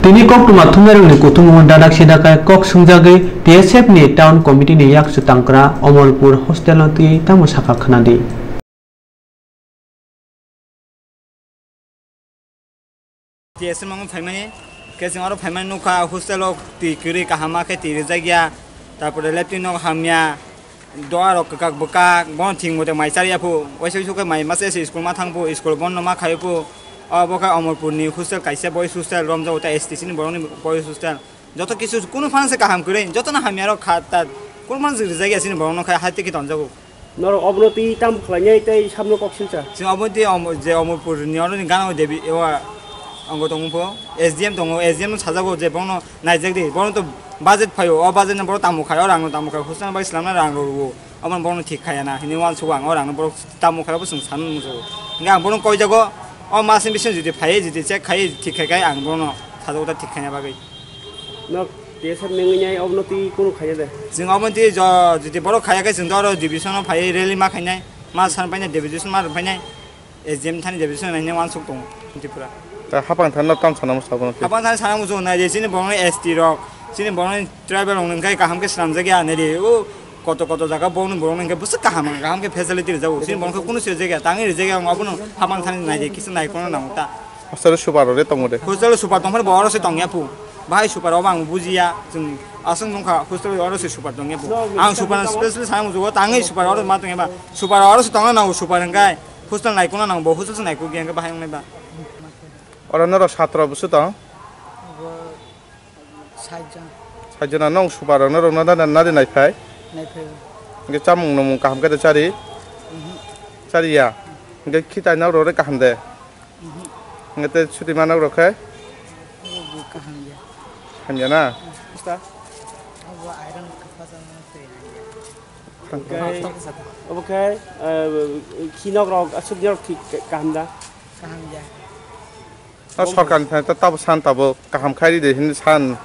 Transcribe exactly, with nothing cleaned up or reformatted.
Tini koktwma thumnairokni kuthumungno dadak sidakhai kok swngjagwi T S F ni town committee ni yakchu tangkra Omorpur hostel no twi tamo sakha khwnadi. T S F mango phaimani, khe chwng aro phaimani nukha hostel o twi kwrwi kaham ma khe twi rijak ya, tarpore latrine no hamya, doa rok kwkak bwkak, bono thik mote mai charya phu, waisa waisa khe mai masa se school ma thang phu, school bondo ma khai phu, o bo khe Omorpur ni hostel kaisa boys hostel romjago ta S T C ni borok ni boys hostel, joto kisu kunu phan se kaham kwrwi, joto no hamya rok kha ta, kunu phan se rijak ya chini borok no khai hai twi khe tonjago. Norok obono twi tamo khlainai tei samno kok silsa. Chwng obo twi omo-, je Omorpur ni oro ni gana o Devi ewa ongo tongo pho, S D M tongo, S D M no sajago je bono naijak di, bono to budget phaio, o budget no borok tamo khai, o rang no tamo khai, hostel bai slamna rang rw rwo, obo no bono thik khaya na, hini uansuk ang o rang no borok tamo khai, obo chwng sano nukjago. Hingke ang bono koijago, o masni bising jodi phai, jodi check khai, thik khai khai ang bono sajago ta thik khaina bagwi. Nok T S F mengwi nai obono twi kunu khaiya de. Chwng obono twi jo-, jodi borok khaiya khe chwng to oro division o phai rally ma khainai, ma san painai, deputation ma rw phainai, S D M thani deputation nainai uansuk tongo Tripura. Ta hapang thani no tam sana musa obono twi. Hapang thani sana muchung nai de chini borokni S T rok, chini borokni tribal rok hwnkhe kaham khe swnamjak ya nai de. O koto koto jaga borokni borokni hwnkhe bwswk kaham, kaham khe facility rijak o. Chini borokno kunu swijak ya, tangwi rijak ya, obono hapang thani nai de, kisa nai kono nango ta. Hostel o super rok de tongo de. Hostel o super tongphani bo oro se tongya phu. Bahai super obo ang bujiya. Chwng aswk nungkha hostel o oro se super tongya phu. Ang super specially sana mujugo tangwi super oro ma tongya ba. Super oro se tongna nango super hwnkhe. Hostel naikuna nango bo hostel se naikuk ya hwnkhe bahai wngnai ba. Oro norok satro bwswk tong? Bo sait jon. Sait jona nong super rok norok no nadi nai phai? Nai phai. Hwnkhe chamung nwmung kaham khe de chari? Mhm. Chari ya. Hwnkhe khitai nok rok kaham de? Mhm. Hwnkhe tei suti manok rok khe? Obo kaham ya. Hamya na? Abo iron kwpha jagao twi hamya. Hwnkhe obo khe, eh, khinok rok, aswk rok thik kaham da? Kaham ya. O sorkarni thani ta-, tabo san tabo kaham khai ride hinwi san.